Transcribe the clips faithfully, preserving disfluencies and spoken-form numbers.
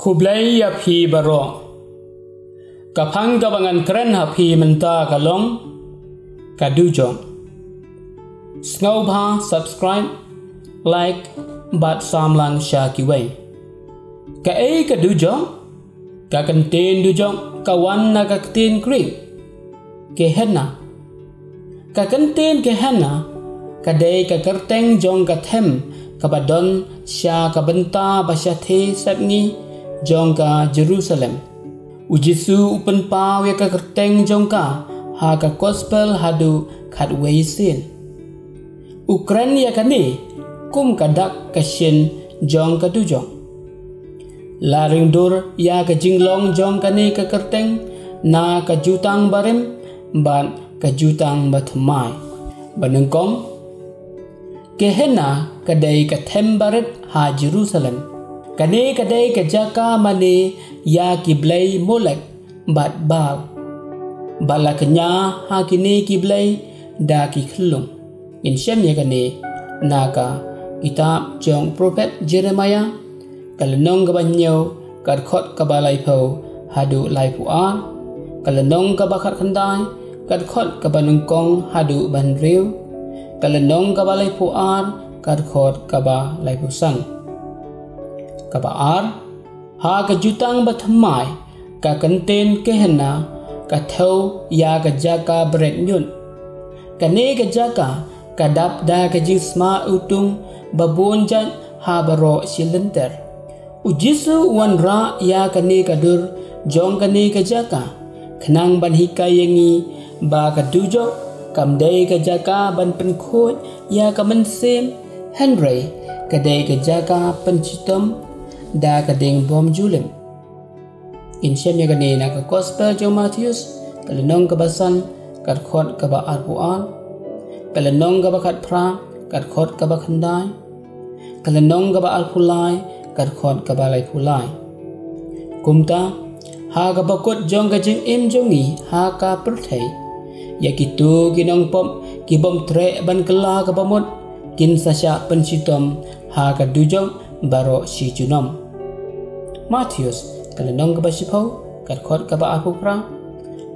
Khublei ïa phi baroh. Ka phang kaba ngan kren ha phi mynta ka long ka dujok. Sngewbha subscribe, like bad samlang sha kiwei. Kaei ka dujok? Ka kyntien dujok ka wan na ka ktien Greek Gehenna. Ka kyntien Gehenna ka dei ka kyrteng jong ka them kaba don sha ka bynta ba shathie sepngi jong ka Jerusalem. U Jisu u pynpaw ïa ka kyrteng jong ka ha ka Gospel haduh khatwei sien. U kren ïa kane kum ka dak ka shin jong ka dujok. La ring dur ïa ka jinglong jong kane ka kyrteng na ka jutang barim bad ka jutang bathymmai. Banyngkong, Gehenna ka dei ka them barit ha Jerusalem. Kane ka dei ka jaka mane ïa ki blei Molek bad Baal. Bad la kñia ha kine ki blei da ki khyllung. Ngin shem ïa kane na ka kitab jong prophet Jeremiah, ka lynnong kaba hynñiew, ka dkhot kaba laiphew haduh laiphew ar, ka lynnong kaba khatkhyndai, ka dkhot kaba nyngkong haduh ba hynriew, ka lynnong kaba laiphew ar, ka dkhot kaba laiphew san. Kaba ar, ha ka jutang bathymmai, ka kyntien Gehenna ka thew ïa ka jaka bret ñiut. Kane ka jaka ka dap da ka jingsma utung ba bun jait ha baroh shi lynter. U Jisu u wanrah ïa kane ka dur jong kane ka jaka khnang ban hikai ïa ngi ba ka dujok kam dei ka jaka ban pynkhuid ïa ka mynsiem, hynrei ka dei ka jaka pynshitom da ka ding bym ju lim. Ngin shem ïa kane na ka Gospel jong u Mathaios, ka lynnong kaba san, ka dkhot kaba arphew ar, ka lynnong kaba khatphra, ka dkhot kaba khyndai, ka lynnong kaba arphew lai, ka dkhot kaba laiphew lai. Kumta, ha kaba kut jong ka jingim jong ngi ha ka pyrthei, ïa kito ki nongpop ki bym treh ban kylla kaba mut kin sa shah pynshitom ha ka dujok baroh shi junom. Mathaios, ka lynnong kaba shiphew, ka dkhot kaba arphew phra,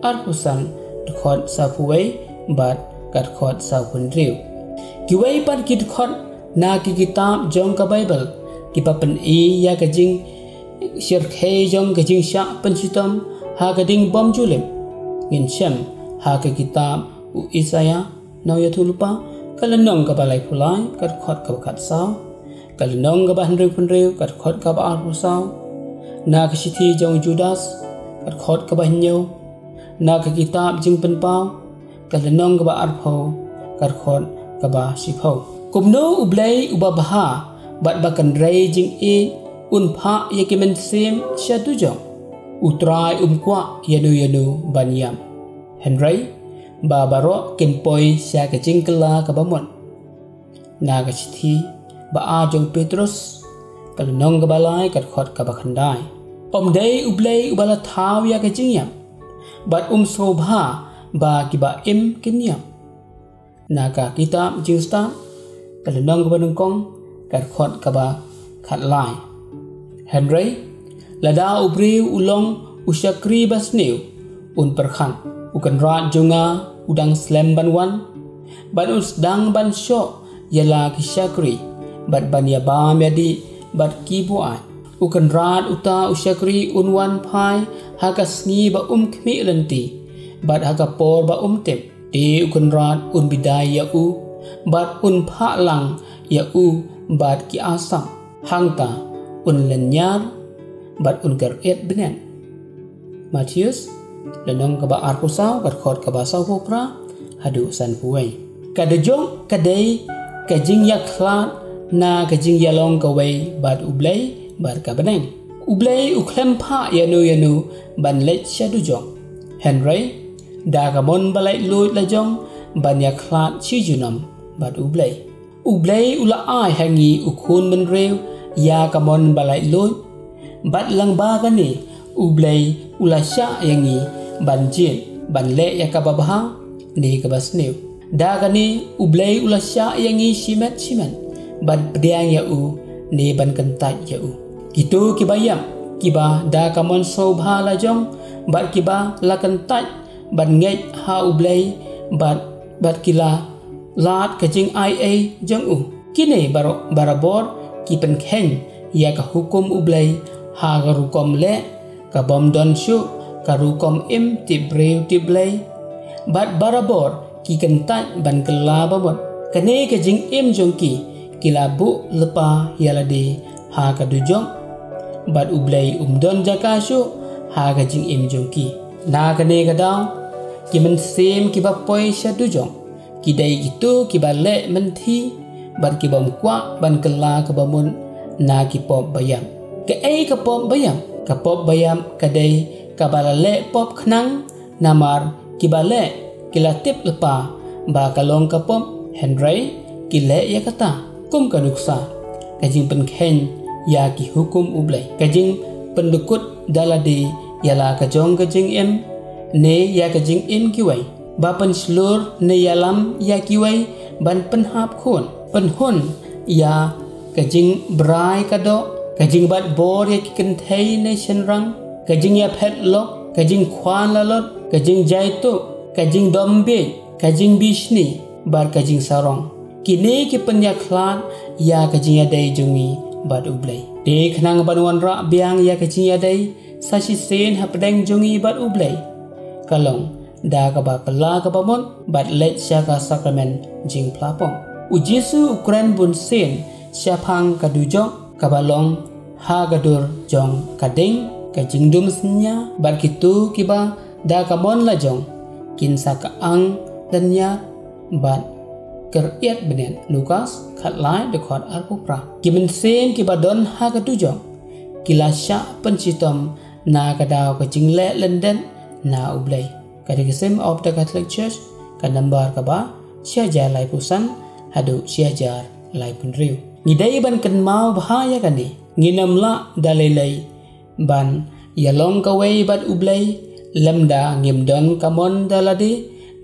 arphew san, dkhot sawphew wei bad ka dkhot sawphew hynriew. Kiwei pat ki dkhot na ki kitab jong ka Baibl kiba pyni ïa ka jingshyrkhei jong ka jingshah pynshitom ha ka ding bym ju lim. Ngin shem ha ka kitab u Isaïah, nongïathuhlypa, ka lynnong kaba laiphew lai, ka dkhot kaba khatsaw, ka lynnong kaba hynriewphew hynriew, ka dkhot kaba arphew saw, na ka shithi jong u Judas, ka dkhot kaba hynñiew, na ka kitab Jingpynpaw, ka lynnong kaba arphew, ka dkhot kaba shiphew. Kumno U Blei uba bha bad ba kynrei jingïeit un phah ïa ki mynsiem sha dujok? U Trai um kwah ïano ïano ban ïap, hynrei ba baroh kin poi sha ka jingkylla kaba mut. Na ka shithi ba ar jong u Petros, ka lynnong kaba lai, ka dkhot kaba khyndai. Um dei U Blei uba la thaw ïa ka jingïap, bad um sngewbha ba kiba im kin ïap. Na ka kitab Jingstad, ka lynnong kaba nyngkong, ka dkhot kaba khatlai. Hynrei lada u briew u long u shakri basniew, un pyrkhat, u kynrad jong nga u dang slem ban wan, bad un sdang ban shoh ïa la ki shakri, bad ban ïabam ïadih bad ki buaid. U kynrad uta u shakri un wan phai ha ka sngi ba um khmih lynti, bad ha ka por ba um tip. Te u kynrad un bidai ïa u, bad un phah lang ïa u bad ki asap. Hangta un lynñiar bad un kyriat bniat. Mathaios, lynnong kaba arphew saw, ka dkhot kaba sawphew phra haduh sanphew wei. Ka dujok ka dei ka jingïakhlad na ka jingïalong kawei bad U Blei bad ka bneng. U Blei u khlem phah ïano ïano ban leit sha dujok, hynrei da ka mon ba laitluid la jong ban ïakhlad shi junom bad U Blei. U Blei u la ai ha ngi u khun bynriew ïa ka mon ba laitluid, bad lyngba kane U Blei u la shah ïa ngi ban jied, ban leh ïa kaba bha ne kaba sniew. Da kane U Blei u la shah ïa ngi shimet shimet ban pdiang ïa u ne ban kyntait ïa u. Kito kiba ïap kiba da ka mon sngewbha la jong, bad kiba la kyntait ban ngeit ha U Blei, bad, bad ki la lad ka jingaiei jong u. Kine baro-, barabor ki pynkheiñ ïa ka hukum U Blei ha ka rukom leh ka bym don shuh ka rukom im tip briew tip Blei. Bad barabor ki kyntait ban kylla bamut. Kane ka jingim jong ki, ki la buh lypa ïa lade ha ka dujok, bad U Blei um don jaka shuh ha ka jingim jong ki. Na kane ka daw, ki mynsiem kiba poi sha dujok ki dei kito kiba leh mynthi bad ki bym kwah ban kylla ka bamut na ki pop baïap. Kaei ka pop baïap? Ka pop baïap ka dei kaba la leh pop khnang, namar kiba leh ki la tip lypa ba ka long ka pop, hynrei ki leh ïa kata. Kum ka nuksa, ka jingpynkheiñ ïa ki hukum U Blei, ka jingpyndkut da lade ïa la ka jong ka jingim ne ïa ka jingim kiwei, ba pynshlur ne ïalam ïa kiwei ban pynhap khun. Pynhun ïa ka jingbrai ka doh, ka jingbat bor ïa ki kynthei ne shynrang, ka jingïaphet lok, ka jingkhwan lalot, ka jingjai tuh, ka jingdom bieit, ka jingbishni, bad ka jingsarong. Kine ki pynïakhlad ïa ka jingïadei jong ngi bad U Blei. Te khnang ban wanrah biang ïa ka jingïadei sa shisien hapdeng jong ngi bad U Blei, ka long da kaba kylla ka bamut bad leit sha ka sakramen jingphla pop. U Jisu u kren bunsien shaphang ka dujok kaba long ha ka dur jong ka ding, ka jingdum synñia, bad kito kiba da ka mon la jong kin sa kyang dynñiar bad kyriat bniat. Lukas khatlai, dkhot arphew phra. Ki mynsiem kiba don ha ka dujok ki la shah pynshitom na ka daw ka jingleh lyndet na U Blei. Catechism of the Catholic Church, ka number kaba shi hajar laiphew san haduh shi hajar laiphew hynriew. Ngi dei ban kynmaw bha ïa kane, ngin ym lah da lei lei ban ïalong kawei bad U Blei lymda ngim don ka mon da lade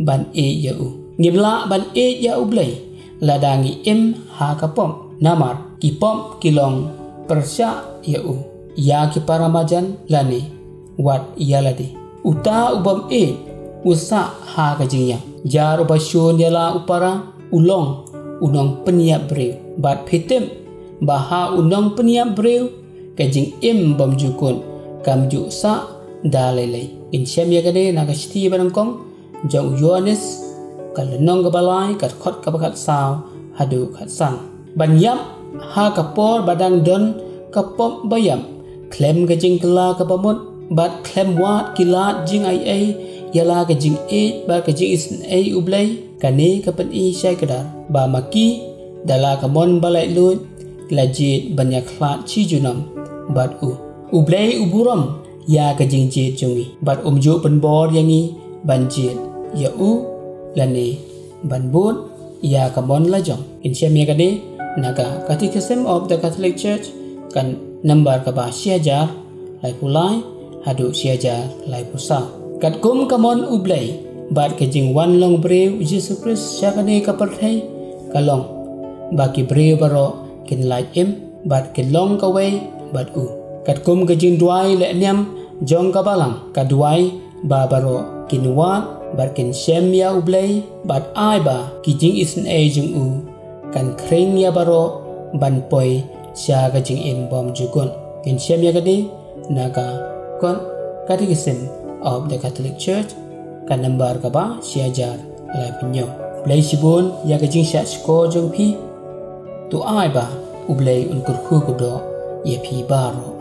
ban ïeit ïa u. Ngim lah ban ïeit ïa U Blei lada ngi im ha ka pop, namar ki pop ki long pyrshah ïa u, ïa ki para marjan lane wat ïa lade. Uta u bym ïeit u sah ha ka jingïap. Jar uba shun ïa la u para u long u nongpynïap briew. Bad phi tip ba ha u nongpynïap briew ka jingim bymjukut kam ju sah da lei lei. Ngin shem ïa kane na ka shithi banyngkong jong u Ïoannis, ka lynnong kaba lai, ka dkhot kaba khatsaw haduh khatsan. Ban ïap ha ka por ba dang don ka pop baïap, khlem ka jingkylla ka bamut bad khlem wad ki lad jingaiei ïa la ka jingïeit bad ka jingisynei U Blei, kane ka pyni shai kdar ba ma ki da la ka mon ba laitluid ki la jied ban ïakhlad shi junom bad u. U Blei u burom ïa ka jingjied jong ngi bad um ju pynbor ïa ngi ban jied ïa u lane ban bud ïa ka mon la jong. Ngin shem ïa kane na ka Catechism of the Catholic Church, ka number kaba shi hajar laiphew lai haduh shi hajar laiphew saw. Katkum ka mon U Blei bad ka jingwan long briew u Jisu Khrist sha kane ka pyrthei ka long ba ki briew baroh kin lait im bad kin long kawei bad u. Katkum ka jingduwai leh niam jong ka Balang, ka duwai ba baroh kin wad bad kin shem ïa U Blei bad ai ba ki jingisynei jong u kan khring ïa baroh ban poi sha ka jingim bymjukut. Ngin shem ïa kane na ka kot Catechism of the Catholic Church, ka number kaba shi hajar laiphew hynñiew. Khublei shibun ïa ka jingshah shkor jong phi. To ai ba U Blei un kyrkhu kyrdoh ïa phi baroh.